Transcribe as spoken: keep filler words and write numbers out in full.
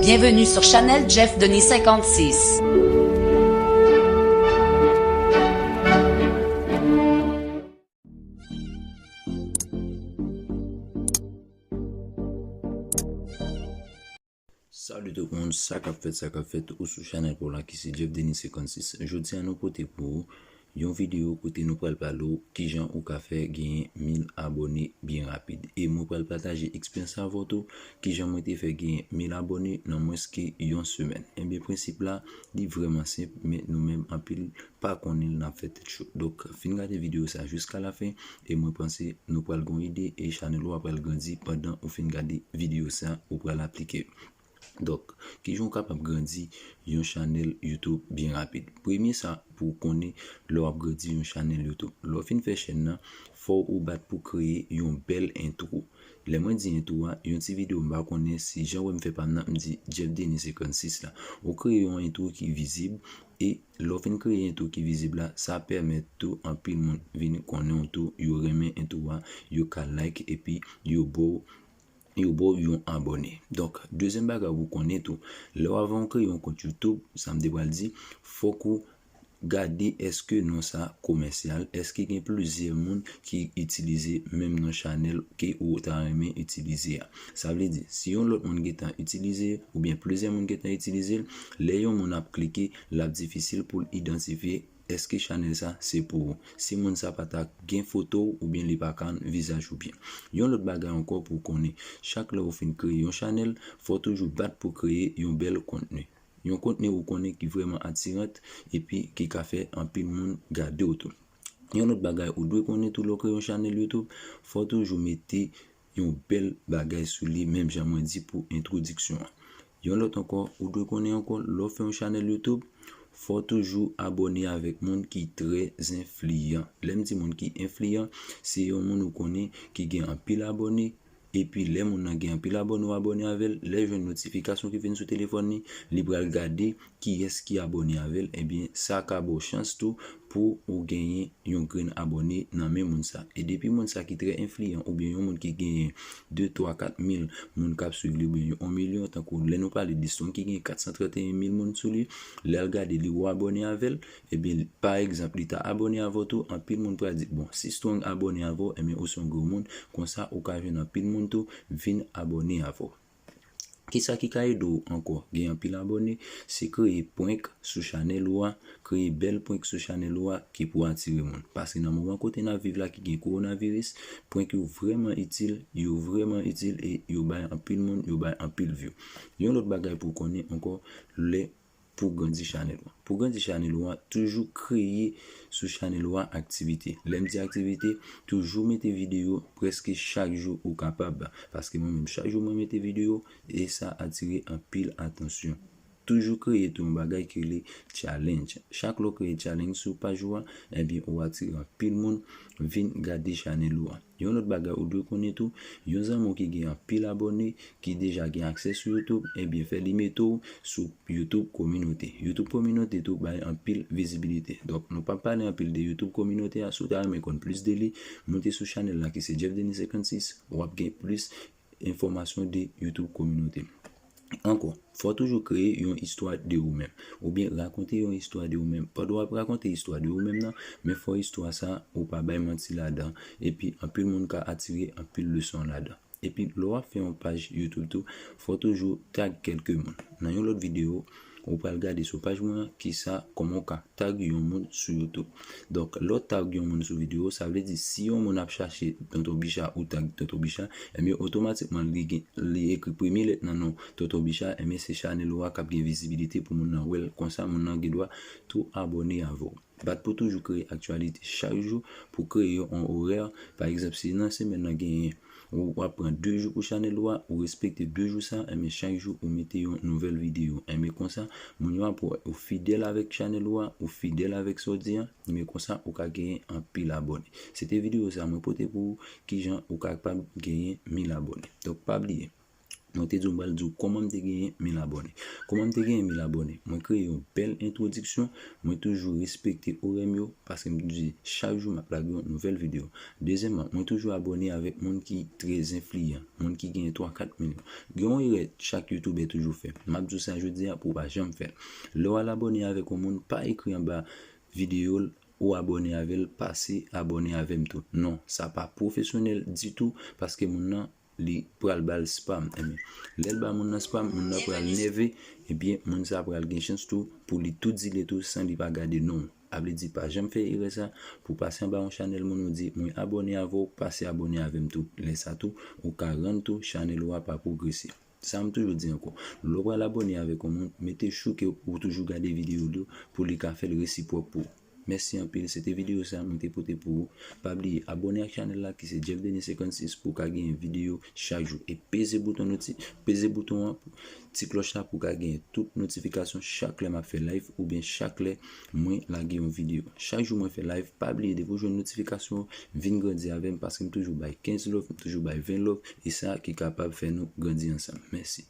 Bienvenue sur Chanel Jeff Denis cinquante-six. Salut tout le monde, sa k ap fèt, sa k ap fèt, ou sou chanèl pa w la ki se Jeff Denis cinquante-six. Jodi a nou pote pou ou yon videyo kote nou pral pale w kijan ou ka fè genyen mil abòne byen rapid. E mwen pral pataje eksperyans avè w tou, kijan mwen te fè genyen mil abòne nan mwens ke yon semèn. Ebyen, prensip la, li vrèman senp, men nou menm anpil pa konnen l, n ap fè tèt cho. Donk, fin gade videyo sa jiska lafen, e mwen panse nou pral gon ide e chanèl ou a pral grandi pandan ou fin gade videyo sa, ou pral aplike. Donk, kijan w kapab grandi yon chanèl YouTube byen rapid? Premye sa pou w konnen lè w ap grandi yon chanèl YouTube. Lè w fin fè chèn nan, fò w bat pou kreye yon bèl entwo. Lè mwen di entwo a, yon ti videyo m pa konnen si jan w wè m fè pa m nan, m di Jeff Denis cinquante-six la. Ou kreye yon entwo ki vizib, e lè w fin kreye entwo ki vizib la, sa pèmèt tou anpil moun vin konnen w tou, yo renmen entwo a, yo ka like, epi yo ba w yo ba w yon abòne. Donk, dezyèm bagay pou w konnen tou, lè w avan w kreye yon kont YouTube, sa m te pral di, fòk ou gade èske non sa komèsyal, èske gen plizyè moun ki itilize menm non chanèl ke ou ta renmen itilize a. Sa vle di, si yon lòt moun gentan itilize, oubyen plizyè moun gentan itilize l, lè yon moun ap klike, l ap difisil pou l idantifye èske chanèl sa se pou ou? Si moun sa pa ta gen foto w oubyen li pa ka vizaj ou byen. Yon lòt bagay ankò pou w konnen, chak lè ou fin kreye yon chanèl, fò w toujou bat pou kreye yon bèl kontni. Yon kontni ou konnen ki vrèman atiran epi ki ka fè anpil moun gade w tou. Yon lòt bagay ou dwe konnen tou lè w kreye yon chanèl YouTube, fò w toujou mete yon bèl bagay sou li, menm jan mwen di pou entwodiksyon an. Yon lòt ankò, ou dwe konnen ankò, lè w fè yon chanèl YouTube, fò w toujou abòne avèk moun ki trè enfliyan. Lè m di moun ki enfliyan, se yon moun ou konnen ki gen anpil abòne, epi lè moun nan gen anpil abòne, ou abòne avè l, lè l jwenn notifikasyon ki vin sou telefòn li, li pral gade kiyès ki abòne avè l, ebyen, sa ka ba w chans tou pou ou genyen yon grenn abòne nan men moun sa. E depi moun sa ki trè enfliyan, oubyen yon moun ki genyen de, twa, kat mil moun k ap swiv li, oubyen yon milyon, tankou lè nou pale de Strong ki gen kat san trannteyen mil moun sou li, lè l gade li ou abòne avè l, ebyen, pa egzanp, li ta abòne avè w tou, anpil moun pral di, bon, si Strong abòne avè w, ebyen, ou se yon gwo moun, konsa ou ka jwenn anpil moun tou vin abòne avè w. Kisa ki ka ede w ankò gen anpil abòne? Se kreye prank sou chanèl ou a, kreye bèl prank sou chanèl ou a ki pou atire moun. Paske nan moman kote n ap viv la ki gen kowonaviris, prank yo vrèman itil, yo vrèman itil e yo bay anpil moun, yo bay anpil view. Yon lòt bagay pou w konnen ankò, lè pou w grandi chanèl ou an. Pou w grandi chanèl ou an, toujou kreye sou chanèl ou an aktivite. Lè m di aktivite, toujou mete videyo prèske chak jou ou kapab. Paske mwen menm, chak jou mwen mete videyo, e sa atire anpil atansyon. Toujou kreye tou yon bagay ki rele challenge. Chak lè w kreye challenge sou paj ou a, ebyen, ou atire anpil moun vin gade chanèl ou an. Yon lòt bagay ou dwe konnen tou, yon zanmi w ki gen anpil abòne, ki deja gen aksè sou YouTube, ebyen, fè li mete w sou YouTube Kominote. YouTube Kominote tou bay anpil vizibilite. Donk, nou p ap pale anpil de YouTube Kominote a. Si w ta renmen konn plis de li, moute sou chanèl la ki se Jeff Denis senkann sis, w ap gen plis enfòmasyon de YouTube Kominote. Ankò, fò w toujou kreye yon istwa de ou menm, oubyen rakonte yon istwa de ou menm. Pandan w ap rakonte istwa de ou menm nan, men fò istwa sa ou pa bay manti ladan, epi anpil moun ka atire anpil leson ladan. Epi lè w ap fè yon paj YouTube tou, fò w toujou tag kèlke moun. Nan yon lòt videyo, ou pral gade sou paj mwen an, kisa, kòman w ka tag yon moun sou YouTube. Donk, lè w tag yon moun sou videyo, sa vle di si yon moun ap chache Tonton Bicha, ou tag Tonton Bicha, ebyen, otomatikman, li gen, li ekri premye lèt nan non Tonton Bicha, ebyen, se chanèl ou a k ap gen vizibilite pou moun nan wè l. Konsa, moun nan gen dwa tou abòne avè w. Bat pou toujou kreye aktyalite chak jou, pou kreye yon orè. Pa egzanp, si nan semèn nan genyen, ou ap pran de jou pou chanèl ou a, ou respekte de jou sa, enben chak jou ou mete yon nouvèl videyo. Enben konsa, moun yo ap wè ou fidèl avèk chanèl ou a, ou fidèl avèk sa w di a, enben konsa ou ka genyen anpil abòne. Se te videyo sa mwen pote pou ou, kijan ou kapab genyen mil abòne. Donk pa bliye, Mwen te di w m pral di w kòman m te genyen mil abòne. Kòman m te genyen mil abòne? Mwen kreye yon bèl entwodiksyon. Mwen toujou respekte orè m yo, paske m di chak jou m ap lage yon nouvèl videyo. Dezyèmman, mwen toujou abòne avèk moun ki trè enfliyan, moun ki genyen twa, kat milyon. Gen yon erè chak youtubè toujou fè. M ap di w sa jodi a pou w pa janm fè l. Lè w al abòne avèk yon moun, pa ekri anba videyo l ou abòne avè l, pase abòne avè m tou. Non, sa pa pwofesyonèl ditou, paske moun nan li pral ba l spam. Enben, lè l ba moun nan spam, moun nan pral nève, ebyen, moun sa pral gen chans tou pou li tou dile tou san li pa gade non w. A vle di, pa janm fè erè sa, pou w pase anba yon chanèl moun ou di, mwen abòne avè w, pase abòne avè m tou. Lè sa tou, ou ka rann tou chanèl ou a pa pwogrese. Sa m toujou di ankò, lè w pral abòne avèk yon moun, mete sure ke ou toujou gade videyo l yo pou li ka fè l resipwòk pou ou. Mèsi anpil, se te videyo sa mwen te pote pou ou. Pa bliye abòne ak chanèl la ki se Jeff Denis senkannsis pou w ka genyen videyo chak jou. E peze bouton noti, peze bouton an, ti klòch la pou w ka genyen tout notifikasyon chak lè m ap fè live oubyen chak lè mwen lage yon videyo. Chak jou mwen fè live, pa bliye depi w jwenn notifikasyon, vin grandi avè m paske m toujou bay kenz love, m toujou bay ven love e sa ki kapab fè nou grandi ansanm. Mèsi.